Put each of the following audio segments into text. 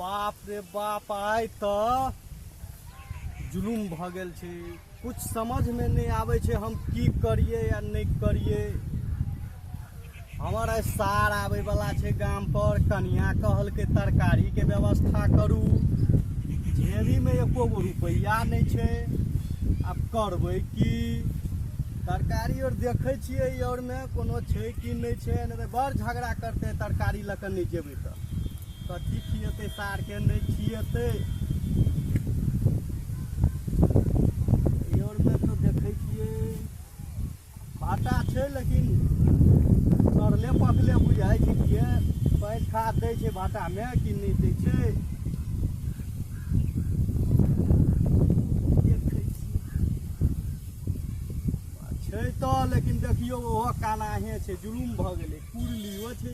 बाप रे बाप, आइ तऽ जुलुम भऽ गेल छै। कुछ समझमे नहि आबै छै हम की करियै आ नहि करियै। हमर आइ सार आबैवला छै गाम पर। कनिया कहलकै तरकारीके व्यवस्था करू। जेबीमे एको गो रुपैआ नहि छै। आब करबै की? तरकारी आओर देखै छियै ई आओरमे कोनो छै कि नहि छै, नहि तऽ बड़ झगड़ा करतै। तरकारी लऽ कऽ नहि जेबै तऽ कथी खिएतै सारके? नहि खिएतै। ई आओरमे तऽ देखै छियै भाटा छै, लेकिन सड़ले पकले बुझाइ छै। किए पानि खाद दै छै भाटामे कि नहि दै छै? देखै छियै छै तऽ, लेकिन देखियौ ओहो कानाहे छै। जुलुम भऽ गेलै। कुरलियो छै,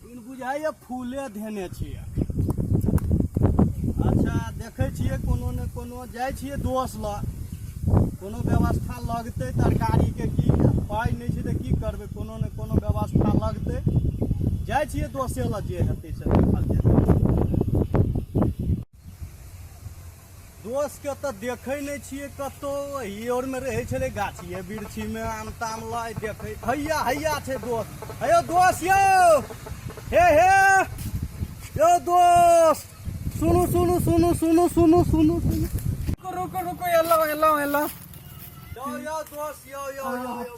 लेकिन बुझाइए फूले धेने छै। अच्छा, देखै छियै कोनो ने कोनो। जाइ छियै दोस लग, कोनो व्यवस्था लगतै तरकारीके। की पाइ नहि छै तऽ की करबै? कोनो ने कोनो व्यवस्था लगतै। जाइ छियै दोसे लग, जे हेतै से देखल जेतै। दोस्तके तऽ देखै नहि छियै कतहु। एहि आओरमे रहै छलै गाछिए बिरछीमे आम ताम लय देखै। हैया हैया छै दोस्त। हेयौ दोस्त, यौ, हे हे यौ दोस्त, सुनू सुनू सुनू सुनू सुनू सुनू सुनू। रुको रुको रुको, एलो एलो एलो। यौ यौ दोस्त, यौ यौ यौ यौ,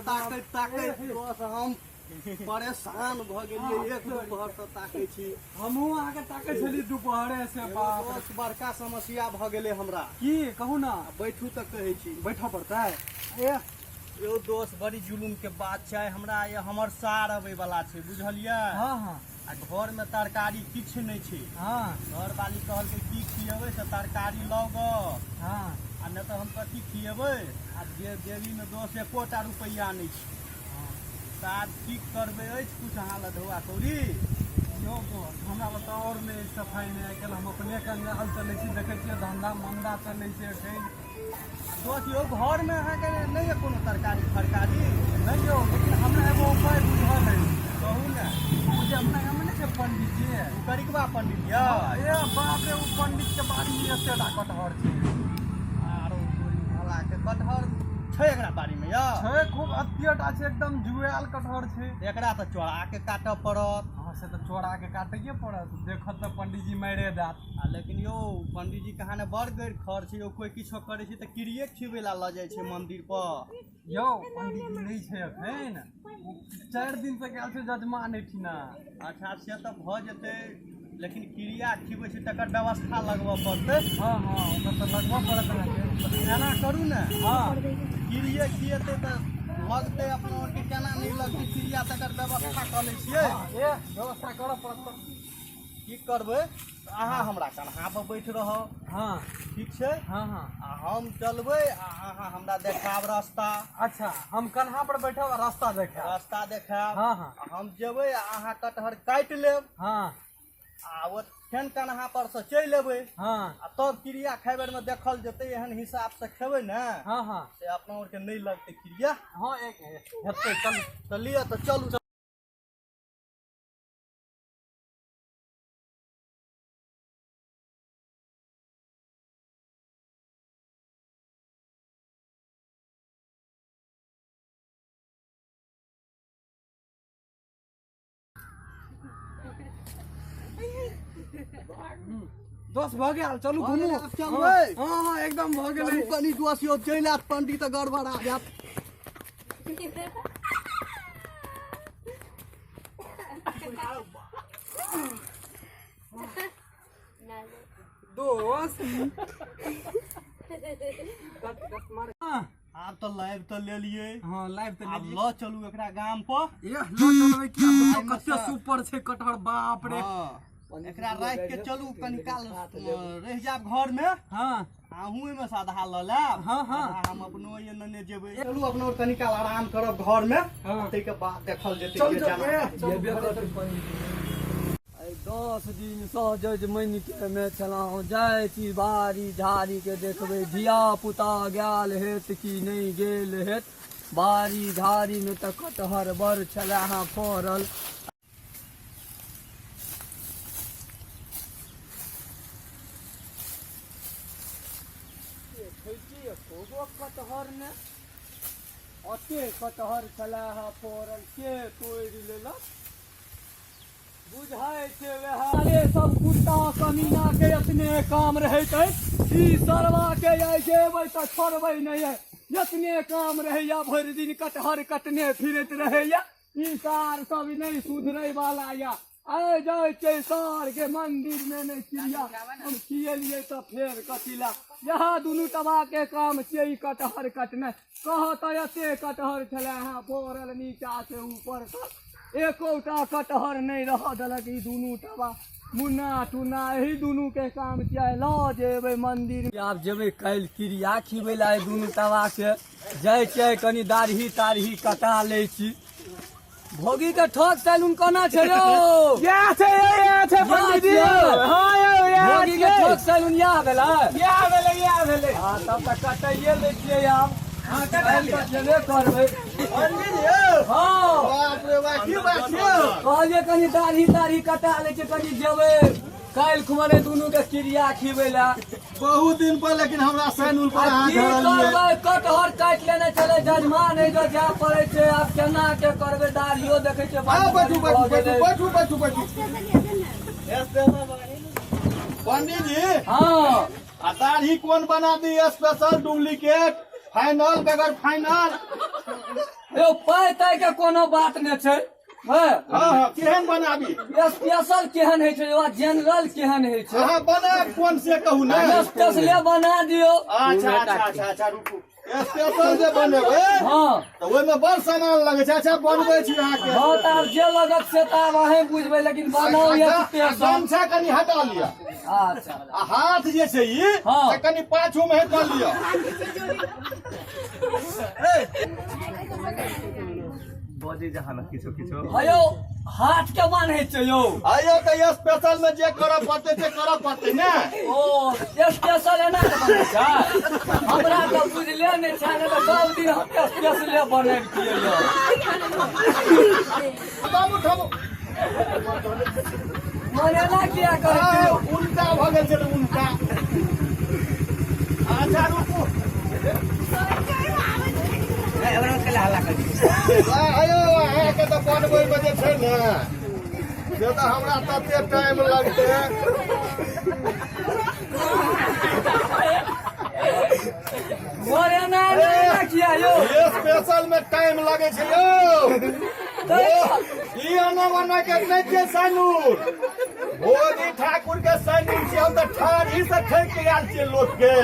ताकैत ताकैत दोस्त हम परेशान भऽ गेलियै। एक दुपहर से ताकै छी। हमहूँ अहाँके ताकै छलियै दुपहरे से। बाप रे। दोस्त, बड़का समस्या भऽ गेलै हमरा। की? कहू ने। बैठू तऽ कहै छी। बैठऽ पड़तै? ए। यौ दोस्त, बड़ी जुलुम के बात छै। हमरा ये हमर सार अबै वाला छै, बुझलियै? हँ हँ। आ घर में तरकारी किछु नहि छै। घरवाली कहलकै की खियेबै से तरकारी लऽ गऽ। आ नहि तऽ हम कथी खियेबै? आ जे जेबी में दोस्त एकोटा रुपैआ नहि छै। तऽ आब की करबै? अछि किछु अहाँ लग ढौआ कौड़ी? यौ दोस्त, हमरा लग तऽ आओर नहि अछि सफाइ नहि। आइ काल्हि हम अपने कंगाल चलै छी। देखै छियै धंधा मंदा चलै छै एखन। दोस्त यौ, घरमे अहाँके नहि यऽ कोनो तरकारी फरकारी? नहि यौ, लेकिन हमरा एगो उपाय बुझल अछि। कहू ने। ओ जे अपना गाममे नहि छै पंडीजी? ओ करिकबा पंडित यऽ? ए बाप रे, ओ पंडित के बाड़ी मे एतेटा कटहर छै। आरो तोरी भलाके, कटहर छै एकरा बाड़ीमे यौ? छै, खूब अत्यटा छै, एकदम जुआयल कटहर छै। एकरा तऽ चोरा के काटऽ पड़त। हँ, से तऽ चोरा के काटैये पड़त। देखत तऽ पंडीजी मारिए देत। आ लेकिन यौ पंडीजी कहाँ ने बड़ गैर खर छै यौ। कोइ किछो करै छै तऽ किरिए खिबै ला लऽ जाइ छै मंदिर पर। यौ, पंडीजी नहि छै एखन। ओ 4 दिन से गेल छै जजमान एहिठिना। अच्छा, से तऽ भऽ जेतै, लेकिन क्रिया खिबै छै तकर व्यवस्था लगबऽ पड़तै। हँ हँ, ओकर तऽ लगबऽ पड़त अहाँके। एना करू ने। क्रिये खिएतै तऽ लगतै अपना आरके, केना नहि लगतै क्रिया? तकर व्यवस्था कऽ लै छियै। ए, व्यवस्था करऽ पड़त तऽ। की करबै, अहाँ हमरा कन्हा पर बैठ रहब। ठीक छै? हँ हँ। आ हम चलबै आ अहाँ हमरा देखायब रास्ता। अच्छा, हम कन्हा पर बैठब आ रास्ता देखायब। रास्ता देखायब। हँ हँ। आ हम जेबै आ अहाँ कटहर काटि लेब। आ ओ फेन कन्हा पर से चलि एबै। आ तब क्रिया खाय बेर मे देखल जेतै। एहन हिसाब से खेबै ने हँ हँ। से अपना आरके नहि लगतै क्रिया। हँ, एक हेतै, चलू। तऽ लिअ तऽ चलू। दोस्त, भऽ गेल, चलू भऽ घुमू। गेलै, आब चलबै? हँ हँ, एकदम भऽ गेलै। चलू कनि दोस्त यौ, चलि आयत पंडित तऽ गड़बड़ा जायत। दोस्त। आब तऽ लाइव तऽ लेलियै। हँ, लाइव तऽ आब लेलियै। लऽ चलू एकरा गाम पर। ए, लऽ चलबै की? आब देखियौ एहिमे कते सँ- सुपर छै कटहर, बाप रे। हँ, एकरा राखि के चलू, कनि काल रहि जायब घर मे। अहूँ ओहिमे से आधा लऽ लेब। हँ, हँ। आधा हम अपनो ये नेने जेबै। चलू, अपनो आर कनि काल आराम करब घर मे। ताहिके बाद देखल जेतै चल जे चल जेना ए, हेतै। चल घरे। आइ 10 दिनसँ जजमनिकेमे छलहुँ। जाइ छी बाड़ी झाड़ीके देखबै, धिया पुता गेल हेत कि नहि गेल हेत। बाड़ी झाड़ीमे तऽ कटहर बड़ छलै हँ फड़ल। देखै छी एको गो कटहर ने। अते कटहर छलै हँ फड़ल, के तोड़ि लेलक? बुझाइ छै वएह। अरे सब कुत्ता कमीना के अपने काम रहैत अछि। ई सरवा के आइ जेबै तऽ छोड़बै नहि। एतने काम रहैया, भरि दिन कटहर कटने फिरैत रहैया। ई सार सब नहि सुधरै वाला या। आइ जाइ छै सार के मंदिर में नहि चिड़िया हम खिएलियै तऽ फेर कथी ला। इएह दुनू तबा के काम छियै ई कटहर कटनाइ। कह तऽ एते कटहर छलै हँ फड़ल नीचा से ऊपर तक, एकोटा कटहर नहि रह देलक ई दुनू तबा मुन्ना टुन्ना। एहि दुनू के काम छियै। लऽ जेबै मंदिर। आब जेबै काल्हि क्रिया खिबै ला एहि दुनू तबा के। जाइ छियै कनि दाढ़ी ताढ़ी कटा लै छी। भोगी के ठोक सैलून कोना छै यौ? इएह छै यौ, इएह छै पंडीजी यौ। हँ यौ, इएह भोगी के छै। ठोक सैलून इएह भेलै? इएह भेलै, इएह भेलै। हँ, तब तऽ कटाइए लै छियै आब। हँ, कटा काल्हि लिअ। तऽ जेबे करबै। पंडीजी यौ। हँ। बाप रे बा, की बात यौ? कहलियै कनि दाढ़ी ताढ़ी कटा लै छियै, कनि जेबै काल्हि खुमने दुनू के क्रिया खिबै लए। बहुत दिन पर लेकिन हमरा सैनुल पर आ अहाँ की घर एलियै। करबै, कटहर काटि लेने छलै, जजमान है जो जाय पड़ै छै। आब केना के करबै? दाढ़ियो देखै छियै आ बैठू भऽ बैठू बैठू गेलै। बैठू बैठू बैठू पंडीजी। हँ। आ दाढ़ी कोन बना दी? स्पेशल, डुप्लीकेट, फाइनल, बगैर फाइनल? यौ, पाइ ताइ के कोनो बात नहि छै। हँ। हँ, केहन बनाबी? स्पेशल केहन होइ छै यौ आ जनरल केहन होइ छै? अहाँ बनाब कोन से कहू ने। स्पेशले बना दियौ। अच्छा अच्छा अच्छा अच्छा, रुकू। स्पेशल जे बनेबै तऽ ओहिमे बड़ सामान लगै छै। अच्छा, बनबै छी अहाँके। हँ, तऽ आब जे लगत से तऽ आब अहें बुझबै, लेकिन बनाउ स्पेशल। गमछा कनि हटा लिअ। अच्छा। आ हाथ जे छै ई से कनि पाछू मे कऽ लिअ। हयौ, हाथ के बान्है छै यौ? आइयो तऽ स्पेशल मे जे करऽ पड़तै से करऽ पड़तै ने। ओ स्पेशल एना के बनै छै? हमरा तऽ बुझले नहि छै, नहि तऽ सब दिन हम स्पेशले बनैबतियै यौ। उठाबू, उठाबू। मन एना किया करै छै यौ? उल्टा भऽ गेल छै तऽ उल्टा। अच्छा, रुकू। आयो, अहाँके तऽ बनबैमे जे छै ने से तऽ हमरा तते टाइम लगतै। मन एना एना किया यौ? स्पेशल मे टाइम लगै छै यौ। ई एना ओना के नहि छै सैनूर, भोजी ठाकुर के सैनूर छै। हम तऽ ठाढ़ी से ठकि के आयल छियै लोक के।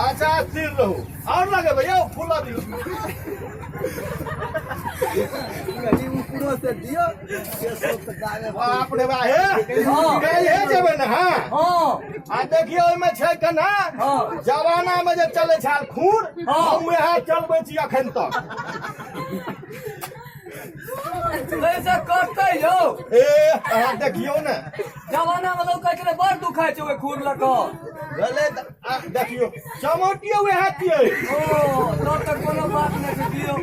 अच्छा, स्थिर रहू। आओर लगेबै यौ? फूला दियौ। बाप रे बा, हे। काल्हे जेबै ने? हँ। हँ। आ देखियौ, ओहिमे छै केना। जमाना मे जे चलै छल खूर, हम वएह चलबै छी अखन तक। कैसे कटतै यौ? ए, अहाँ देखियौ ने। जमाना मे लोक कहै छलै बड़ दुखाइ छै ओहि खूर लऽ कऽ। भेलै तऽ आ देखियौ, चमौटियो वएह छियै। ओ, तब तऽ कोनो बात नहि छै, दियौ।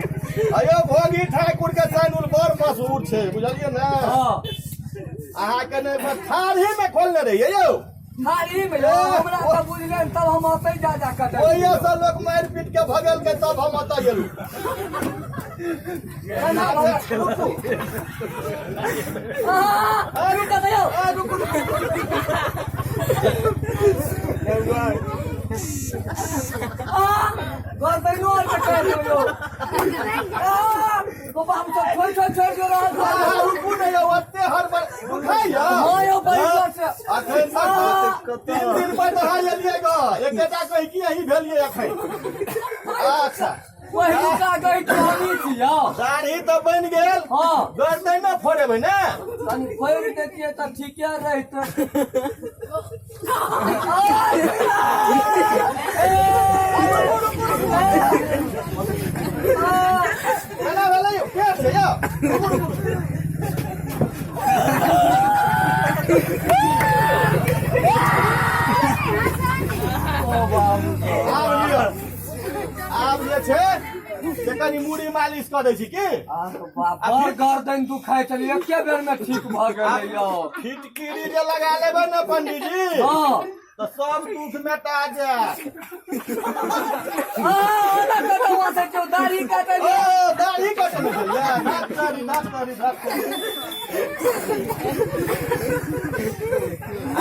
अयो, भोगी ठाकुर के सैनुल बड़ मशहूर छै, बुझलियै ने? हँ। अहाँके नहि थारी मे खोलने रहियै यौ। थारी मे यौ? हमरा तऽ बुझले तब हम ओतै जा जा कटै। ओहिये से लोक मारि पीट के भगल के, तब हम ओतऽ गेलहुँ। केना भगल? रुकू। अहाँ रुकऽ तऽ यौ। आ, रुकू रुकू। गर्दैनो आर के काटि दियौ यौ। आ, ओ बाबू सब छोड़ि छोड़ि छोड़ि दियौ रहल छै। अहाँ रुकू ने यौ, ओते हड़बड़ दुखाइया? हँ यौ, बड़ी जोर से। अखन तक 3 दिन पर अहाँ एलियै ग, एकेटा कहि की अहीं भेलियै अखन। अच्छा। पहिलुका गई कहानी छी यौ। दाढ़ी तऽ बनि गेल। गर्दन ने फोड़ेबै ने? कनि फोड़ि दैतियै तऽ ठीके रहितै। केना भेलै यौ? के छै यौ? रुकू, रुकू। आब लिअ, आब जे छै से कनि मूड़ी मालिश कऽ दै छी की? बड़ गर्दन दुखाइ छलै, एके बेर मे ठीक भऽ गेलै यौ। फिटकिरी जे लगा लेबै ने पंडीजी, तऽ सब दुख मेटा जायत। हाँ, ओना कतौ हँसै छौ, दाढ़ी काटलियै। ओ दाढ़ी कटने छलियै, नाक करी नाक करी नाक करी।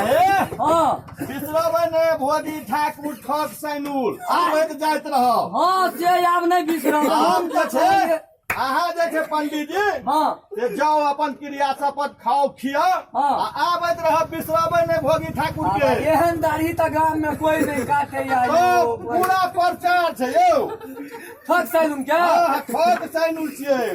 अरे हाँ बिसरबै ने भोगी ठाकुर ठक सैनुर आबैत जाइत रहब। हाँ, से आब नहि बिसरब। हम तऽ छै अहाँ जे छै पंडीजी हाँ से जाउ अपन क्रिया शपथ खाओ खियाओ हाँ। आ आबैत रहब, बिसरबै ने भोगी ठाकुर के। एहन दाढ़ी तऽ गाम में कोई नहीं काटैया तो यौ। पूरा प्रचार छै यौ। ठक सैलून के। हाँ, ठक सैनुर छियै।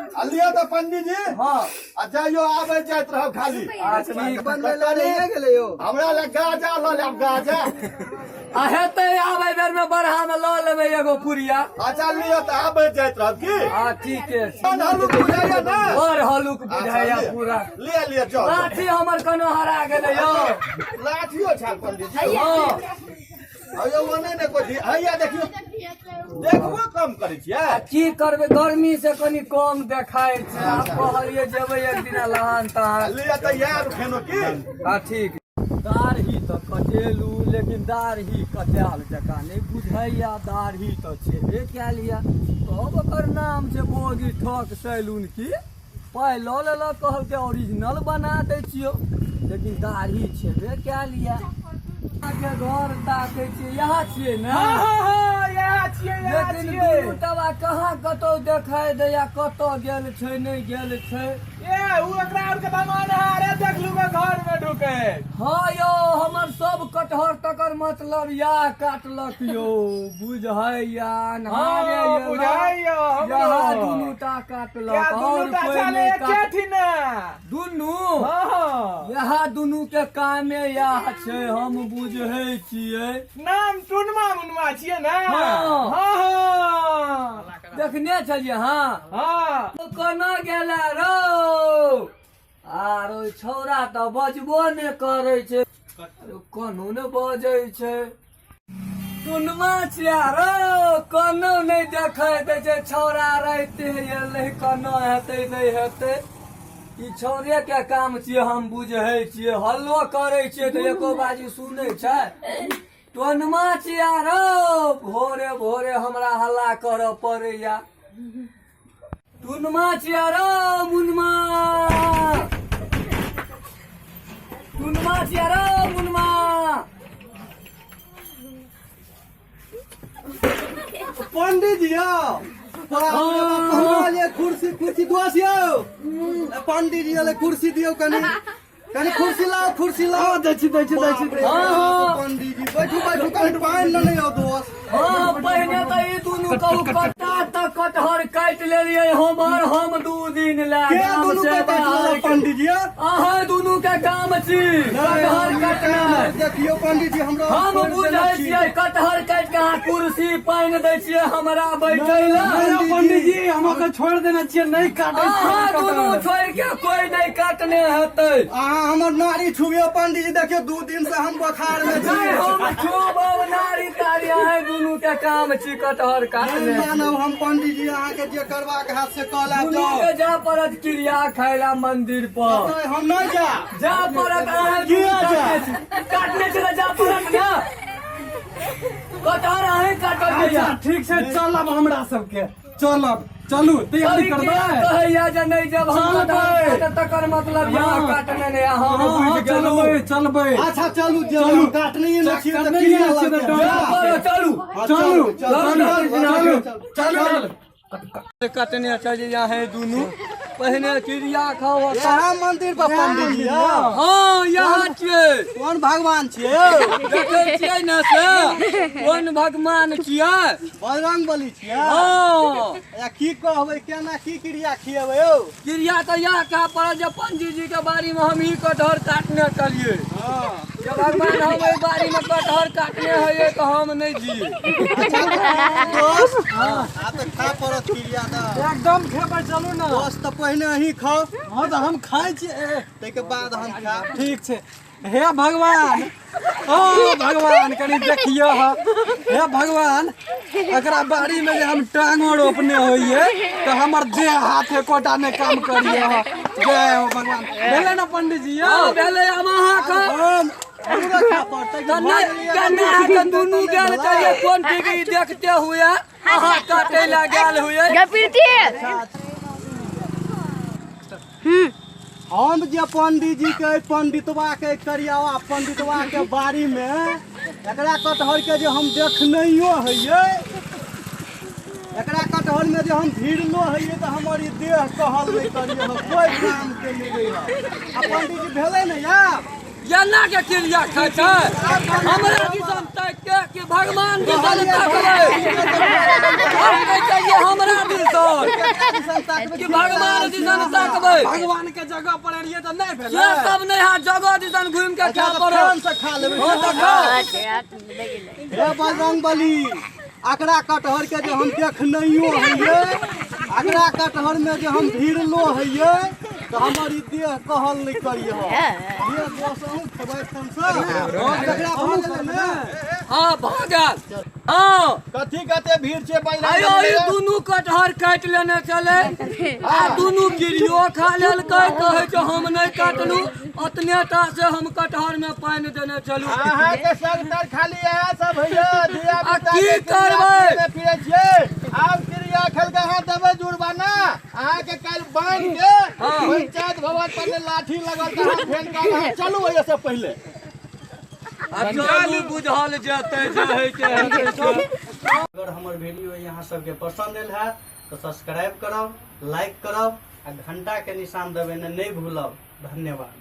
आ लिअ तऽ पंडीजी। हाँ आ जाइयो आबैत जाइत रहब खाली। अच्छा, ठीक। बनबै लए नहिए गेलै यौ। हमरा लए गाजा लऽ लेब गाजा। आ हेतै आबै बेर में बरहा में लऽ लेबै एगो पुरिया। अच्छा लिअ तऽ आबैत जाइत रहब की। हाँ ठीके छै। बड़ हल्लुक बुझाइया ने? बड़ हल्लुक बुझाइया अच्छा, पूरा। लिअ लिअ जाउ। लाठी हमर कोनो हरा गेलै यौ। लाठियो छाल पंडीजी? हाँ। अयो ओने ने कोइ हैया देखियौ, देखबो कम करै छियै। की करबै, गर्मी से कनि कम देखाइ छै। आब कहलियै जेबै एक दिना लहान तहान। लिअ तऽ याद फेनो की। हाँ ठीक। दाढ़ी तऽ कटेलू लेकिन दाढ़ी कटायल जकाँ नहि बुझाइया। दाढ़ी तऽ छेबे कयल यऽ, तब ओकर नाम छै भोगी ठक सैलून की। पाइ लऽ लेलक, कहलकै ओरिजिनल बना दै छियौ, लेकिन दाढ़ी छेबे कयल यऽ। अहाँके घर ताकै छियै, यहाँ छियै ने? लेकिन दुनू टबा कहाँ कतौ देखाइ दैया, कतऽ गेल छै नहि गेल छै। ए उ एकरा आर के भगवान है, अरे देखलू के घर में ढुके। हाँ यौ, हमर सब कटहर तकर मतलब या काटलक यौ, बुझैया अन्हारे। हाँ, बुझाइया हमरो। यहाँ दुनू टा काटलक या और दुनू टा कोई छले नहि एके काट ठिना। दुनू हाँ यहाँ दुनू के कामे याह छै, हम बुझै छियै। नाम टुनमा मुनमा छियै ने? हाँ। हाँ हाँ देखने छलियै। हाँ हाँ कोना गेला रौ? आरो छौड़ा तऽ बजबो नहि करै छै, कोनो ने बजै छै। टुनमा छिया रौ, कोनो नहि देखै दै छै छौड़ा। रहिते एलै, कोनो हेतै नहि हेतै, ई छौड़े के काम छियै, हम बुझै छियै। हल्लो करै छियै तऽ एको बाजी सुनै छै? टोनमा छिया रौ, भोरे भोरे हमरा हल्ला करऽ पड़ैया। टुनमा छिया रौ, मुनमा, टुनमा छिया रौ, मुनमा। पंडित जी यौ, हमरा लिए कुर्सी, कुर्सी दोस यौ। पंडित जी ले कुर्सी दियौ, कनि कनि कुर्सी लाओ, कुर्सी लाओ। दै छी दै छी दै छी। हाँ, हाँ। पंडित जी बैठू बैठू, कनि पानि लेने आउ दोस। हाँ, पहिने तऽ ई दुनू कहू कट्टा तऽ कटहर काटि लेलियै हमर। हम 2 दिन लए के गाम दुनू से के काटि बाहर लेलक पंडित जी? अहाँ दुनू के काम छी कटहर कटनाइ। देखियौ पंडित जी, हमरा हम छोड़ि देने बुझै छी। छियै, कटहर काटि के अहाँ कुर्सी पानि दै छियै हमरा बैठै लए। पंडित जी, हम ओकर छोड़ि देने छियै, नहि काटै। अहाँ दुनू छोड़ि के कोई नहि काटने हेतै। अहाँ हमर नाड़ी छुबियौ पंडित जी, देखियौ 2 दिन से हम बोखार में छी। नहि हम छुबब नारी तारी, अहाँ दुनू के काम छी कटहर काटने। नहि मानब हम पंडित जी, अहाँके जे करबाक हैत से कऽ लेब। दुनू जाउ के जा पड़त क्रिया खाय ला मंदिर पर। नहि, हम नहि जायब। जा पड़त अहाँ दुनू। किया काटने छी, काटने छी तऽ जा पड़त ने। कटहर अहीं काटल जइया। ठीक छै, चलब, हमरा सबके चलब, चलू तैयारी करबै। कहैया जे नहि जब हम चलबै। कटहर काटब तकर मतलब यहाँ काटने नहि, हम बुझि गेलहुँ। चलबै। अच्छा चलू, चलू, काटने नहि छियै तऽ किया लगतै? जा पड़त, चलू। चलू चलू चलू चलू। कटने चलिया है दुनू, पहिने क्रिया खाओ। यहाँ मंदिर पर पंडित जी यौ? हाँ, यहाँ छियै। कोन भगवान छियै यौ? देखै छियै ने से कोन भगवान छियै? बजरंग बली छियै? हाँ। या की कहबै, केना की क्रिया खियेबै यौ? क्रिया तऽ इएह कहै पड़त जे पंजी जी के बाड़ी में हम ही कटहर काटने चलिए। जे भगवान, हम एहि बाड़ी में कटहर काटने होइए तऽ हम नहि जिए। दोस्त, आब तऽ खाय पड़त क्रिया तऽ। एकदम खेबै, चलू ने। दोस्त, तऽ पहिने अहीं खाउ। हँ, तऽ हम खाइ छियै। ताहिके बाद हम खायब। ठीक छै। हे भगवान, ओ भगवान, कनि देखियो ह। हे भगवान, एकरा बाड़ी में जे हम टांगो रोपने होइए तऽ हमर देह हाथ एकोटा नहि काम करिए ह। जय हो भगवान। भेलै ने पंडित जी यौ? हँ, भेलै। आब अहाँ खाउ। हम हमरो खाय पड़तै कि तऽ भऽ नहि गेलैए केना हेतै दुनू गेल छलियै कोन ठीक ई देखते हुए अहाँ काटै लए गेल हुए गे प्रीति हम जे पंडीजी के पंडितवा के करियावा पंडितवा के बाड़ी में एकरा कटहर के जे हम देखनैयो हइये, एकरा कटहर में जे हम भिड़लो हइये, तऽ हमर ई देह कहल नहि करिये, कोई काम के नहि रही। आ पंडीजी भेलै ने आब एना के क्रिया खाइ छै हमरा दिसन ताकि के कि भगवान दिसन ताकबै? हम कहै छियै हमरा दिसन कि भगवान दिसन ताकबै? भगवान के जगह पर एलियै तऽ नहि भेलै। से सब नहि हैत, जगह दिसन घुमि के अच्छा, खाय तऽ पड़त। फेन से खा लेबै। हँ तऽ खाउ। हे बजरंग बली, अकरा कटहर के जे हम देखनैयो हइये, अकरा कटहर में जे हम भिड़लो हइये, तऽ हमर ई देह कहल नहि करिये। ये दोस्त, अहूँ खेबै फेन से? एकरा भऽ गेलै ने? हँ, भऽ गेल, हँ। कथी कते भीड़ छै बजरंग आयो बली ई लग? दुनू कटहर काटि लेने छलै आ दुनू गिरियो खा लेलकै। कहै छै हम नहि काटलहुँ, ओतने टा से हम कटहर में पानि देने छलहुँ। अहाँके संग तर खाली इएह सब होइया, धिया आ पुता की के क्रिया करबै? खेलने फिरै छियै। आब क्रिया खेलके अहाँ देबै जुर्माना। अहाँके काल्हि बान्हि के पंचायत भवन पर ने लाठी लगल तऽ अहाँ फेन कहब। अहाँ चलू ओहिसँ से पहिले। आ चलू, बुझल जेतै जे होइ के हेतै से। अगर हमर वीडियो यहाँ सबके पसंद आयल हैत तऽ सब्सक्राइब करब, लाइक करब आ घंटा के निशान दबेने नहि भूलब। धन्यवाद।